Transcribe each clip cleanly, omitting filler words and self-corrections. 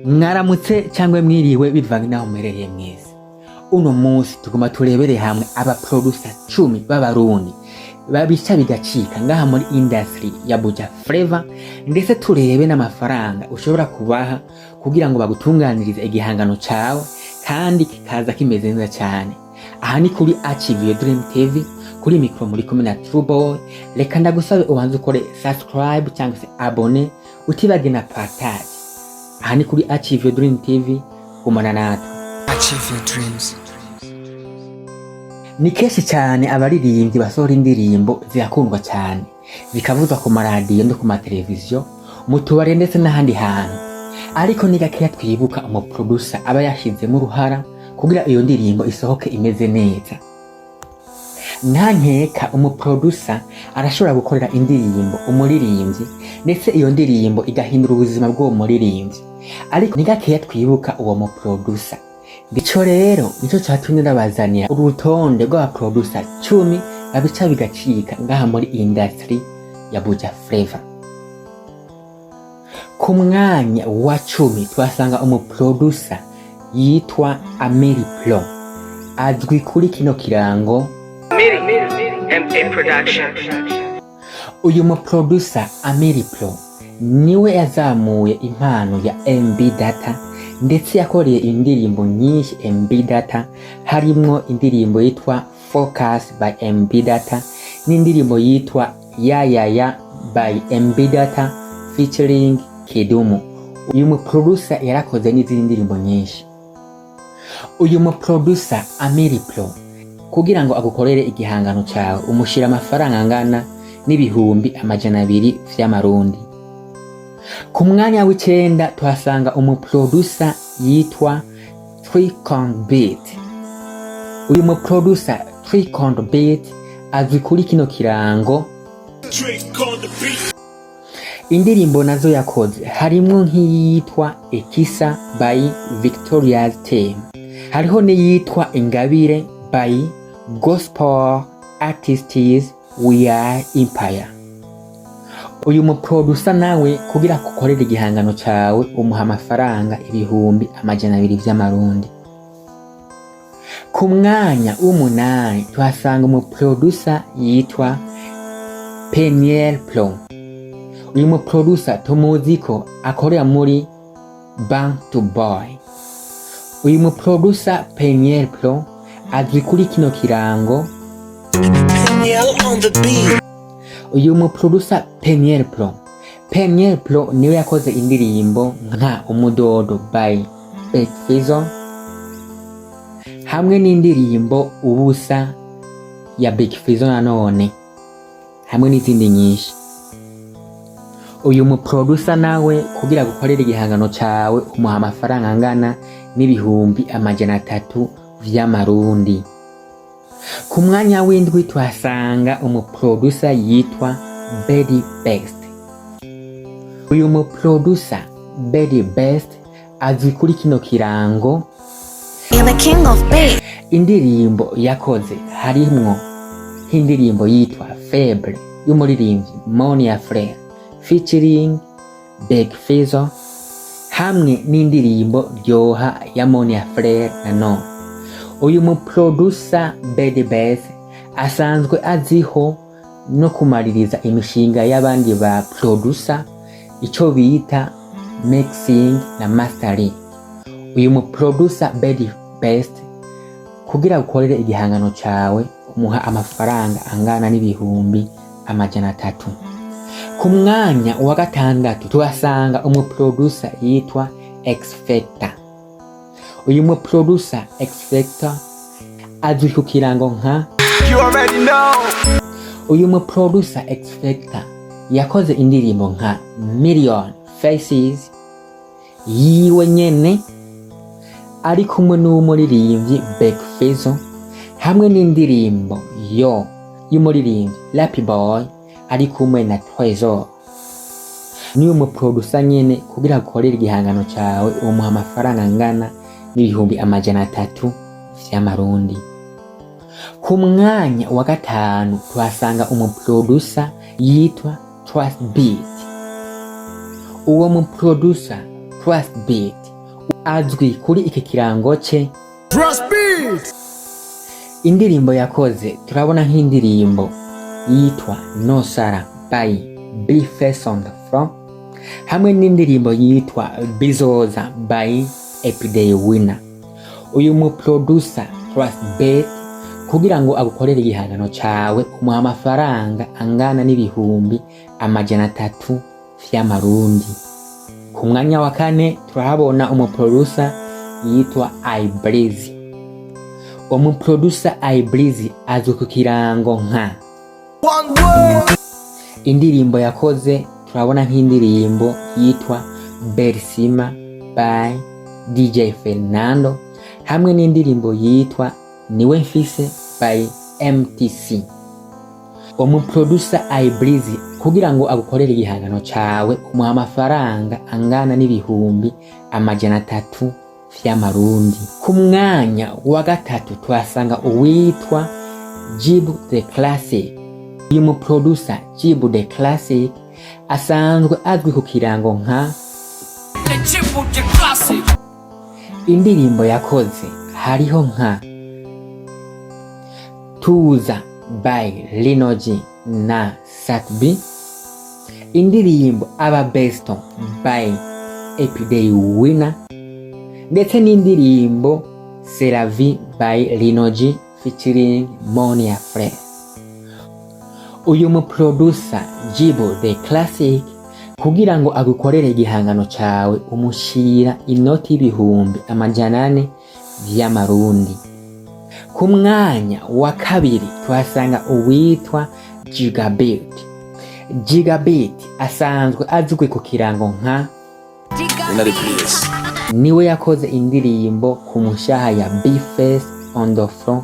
Mwaramutse cyangwa mwiriwe, bivanye n'aho muherereye mwese. Uno munsi tuguma turebere hamwe abaproducer 10 b'Abarundi babica bigacika ngaha muri industry ya Buja Flavor, ndetse turebe n'amafaranga ushobora kubaha kugira ngo bagutunganirize igihangano cawe kandi kikaza kimeze neza cyane. Aha ni kuri Achieve Your Dream TV, kuri mikro muri kumwe na True Boy. Reka ndagusabe ubanze ukore subscribe cyangwa se abonner, utibage na partage. Aha ni kuri Achieve Your Dream TV, gumana natwe. Achieve your dreams. Ni kenshi cyane abaririmbyi basohora indirimbo zirakundwa cyane, zikavuzwa ku maradiyo no ku mateleviziyo, mu tubari ndetse n'ahandi hantu, ariko ni gakeya twibuka umuproducer aba yashizemo uruhara kugira iyo ndirimbo isohoke imeze neza. Nta nkeka, umuproducer arashobora gukorera indirimbo umuririmbyi, ndetse iyo ndirimbo igahindura ubuzima bw'uwo muririmbyi, ariko ni gakeya twibuka uwo muproducer. Ico rero nico catumye ndabazanira urutonde rw'abaproducer 10 babica bigacika ngaha muri industry ya Buja Flavor. Ku mwanya wa 10 tuhasanga umuproducer yitwa Amiri Pro, azwi kuri kino kirango: MA Production. Uyu muproducer Amiri Pro niwe yazamuye impano ya MB Data, ndetse yakoreye indirimbo nyinshi MB Data, harimwo indirimbo yitwa Focus by MB Data n'indirimbo yitwa Ya Ya Ya by MB Data featuring Kidumu. Uyu muproducer yarakoze n'izindi ndirimbo nyinshi. Uyu muproducer Amiri Pro, kugira ngo agukorere igihangano cawe, umushira amafaranga angana n'200,000 vy'Amarundi. Ku mwanya w'icenda tuhasanga umuproducer yitwa Tricon Beat. Uyu muproducer Tricon Beat azwi kuri kino kirango: Indirimbo nazo yakoze harimwo nk'iyitwa Ekisa by Victoria's Team, hariho n'iyitwa Ingabire by Gospel Artists We Are Empire. Uyu muproducer nawe, kugira akukorere igihangano cawe, umuha amafaranga 200,000 vy'Amarundi. Ku mwanya w'umunani tuhasanga umuproducer yitwa Peniel Pro. Uyu muproducer tumuzi ko akorera muri Bantu Boy. Uyu muproducer Peniel Pro azwi kuri kino kirango: Peniel on the beat. Uyu muproducer Peniel Pro, Peniel Pro niwe yakoze indirimbo nka Umudodo by Big Fizzo hamwe n'indirimbo Ubusa ya Big Fizzo nanone, hamwe n'izindi nyinshi. Uyu muproducer nawe, kugira gukorera igihangano cawe, umuha amafaranga angana n'300,000 vy'Amarundi. Ku mwanya w'indwi tuhasanga umuproducer yitwa Bedi Best. Uyu muproducer Bedi Best azwi kuri kino kirango: You're the king of beat. Indirimbo yakoze harimwo nk'indirimbo yitwa Faible y'umuririmbyi Monia Frere featuring Big Fizzo, hamwe n'indirimbo Ryoha ya Monia Frere nanone. Uyu muproducer Bedi Best asanzwe aziho no kumaririza imishinga y'abandi ba producer, ico bita mixing na mastering. Uyu muproducer Bedi Best, kugira ukorere igihangano cawe, umuha amafaranga angana n'300,000. Ku mwanya wa gatandatu tuhasanga umuproducer yitwa X-Factor. Uyu muproducer X-Factor azwi ku kirango nka: You already know. Uyu muproducer X-Factor yakoze indirimbo nka Million Faces yiwe nyene ari kumwe n'umuririmbyi Big Fizzo, hamwe n'indirimbo Yo y'umuririmbyi Lappy Boy ari kumwe na Trésor. Niyo muproducer nyene, kugira akorere igihangano cawe, umuha amafaranga angana n'300,000 vy'Amarundi. Ku mwanya wa gatanu tuhasanga umuproducer yitwa Trust Beat. Uwo muproducer Trust Beat Azwi kuri iki kirango ce. Indirimbo yakoze, turabona nk'indirimbo yitwa No Sara by B Face on the Floor hamwe n'indirimbo yitwa Bizoza by Epiday Winner. Uyu mu producer Trust Bet, kugira ngo agukorere igihangano cawe, umuha amafaranga angana n'300,000 vy'amarundi. Ku mwanya wa kane turahabona umuproducer yitwa Ibreezy. Umuproducer Ibreezy azwi ku kirango nka. Indirimbo yakoze, turabona nk'indirimbo yitwa Bersima by DJ Fernando hamwe n'indirimbo yitwa Niwe Mfise by MTC. Umuproducer Ibreezy, kugira ngo agukorere igihangano cawe, umuha amafaranga angana n'300,000 vy'amarundi. Ku mwanya wa gatatu tuhasanga uwitwa Jibu the Classic. Uyu muproducer Jibu the Classic asanzwe azwi ku kirango nka. Indirimbo yakoze hariho nka Tuza by Linoji na Satbi, indirimbo Aba Besto by Epiday Winner, ndetse n'indirimbo Seravi by Linoji featuring Monia Frere. Uyu muproducer Jibo the Classic, kugira ngo agukorere igihangano cawe, umushira inoti y'400,000 vy'amarundi. Ku mwanya wa kabiri tuhasanga uwitwa Gigabit. Gigabit asanzwe azwi ku kirango nka. Niwe yakoze indirimbo Ku Mushaha ya Bface on the Floor,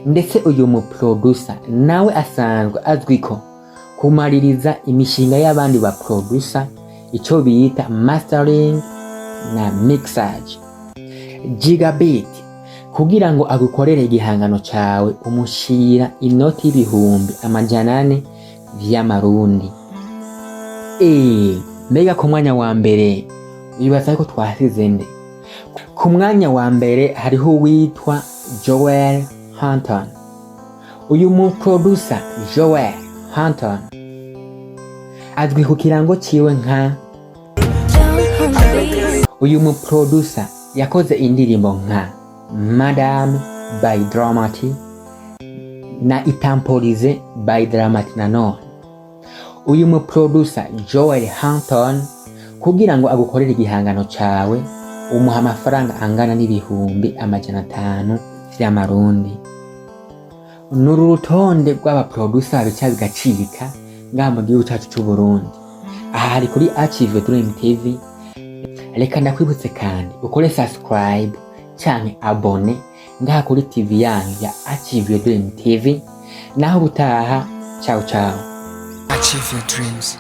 ndetse uyu muproducer nawe asanzwe azwi ko kumaririza imishinga y'abandi ba producer, ico bita mastering na mixage. Gigabit, kugira ngo agukorere igihangano cawe, umushira inoti y'400,000 vy'amarundi. Mbega ku mwanya wa mbere wibaza ko twasize nde? Ku mwanya wa mbere hariho uwitwa Joel Hunton. Uyu muproducer Joel Hunton azwi ku kirango ciwe nka. Uyu muproducer yakoze indirimbo nka Madame by Dramati na Itampolize by Dramati. Nanone uyu muproducer Joel Hunton, kugira ngo agukorere igihangano cawe, umuha amafaranga angana n'500,000 vy'amarundi. Nuru rutonde rw'abaproducer bica bigacika ngaha mu gihugu cacu c'u Burundi. Aha hari kuri Achieve Dream TV. Reka ndakwibutse kandi ukore subscribe canke abonner ngaha kuri TV yanyu ya Achieve Dream TV. Naho ubutaha, ciao ciao. Achieve your dreams.